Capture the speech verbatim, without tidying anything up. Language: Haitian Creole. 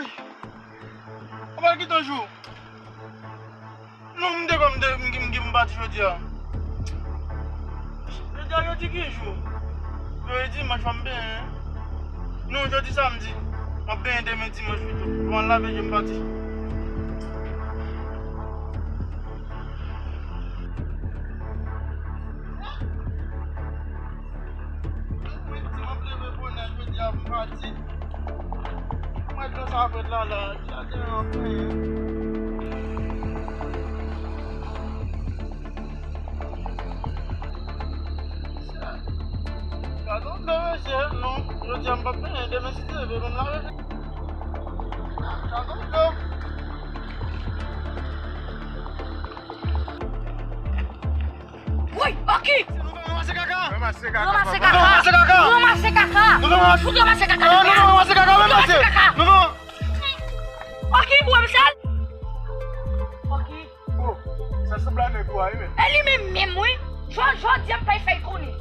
Ou pral kite yon jou? Non, m te konn m te, m, m, m pati jodi a. Jodi a, jodi ki jou? Jodi dimanch, fò m benyen. Non, jodi samdi. M ap benyen demen dimanch pito. Pou m al lave je m pati. Mwen di m ap leve bonè jodi a pou m pati. Mwen dlo sa fèt la la, ki la te anfen. Gade yon dlo mesye, non, jodi a m p ap benyen, demen si Dye vle, bon, m lave. Gade yon dlo. Woy, Oki! Nou vin ranmase kaka! Ranmase kaka, papa. Ranmase kaka! Ranmase kaka! Nou vin ranmase kaka! Fout ranmase kaka! Nou vin ranmase kaka, men mesye! Ranmase kaka! Nou vin... Oki, ou wè misye? Oki. Oh, sa sanble a nèg ou a, wi, men. E li menm menm, wi. Jò, jodi a m pral fè l konnen.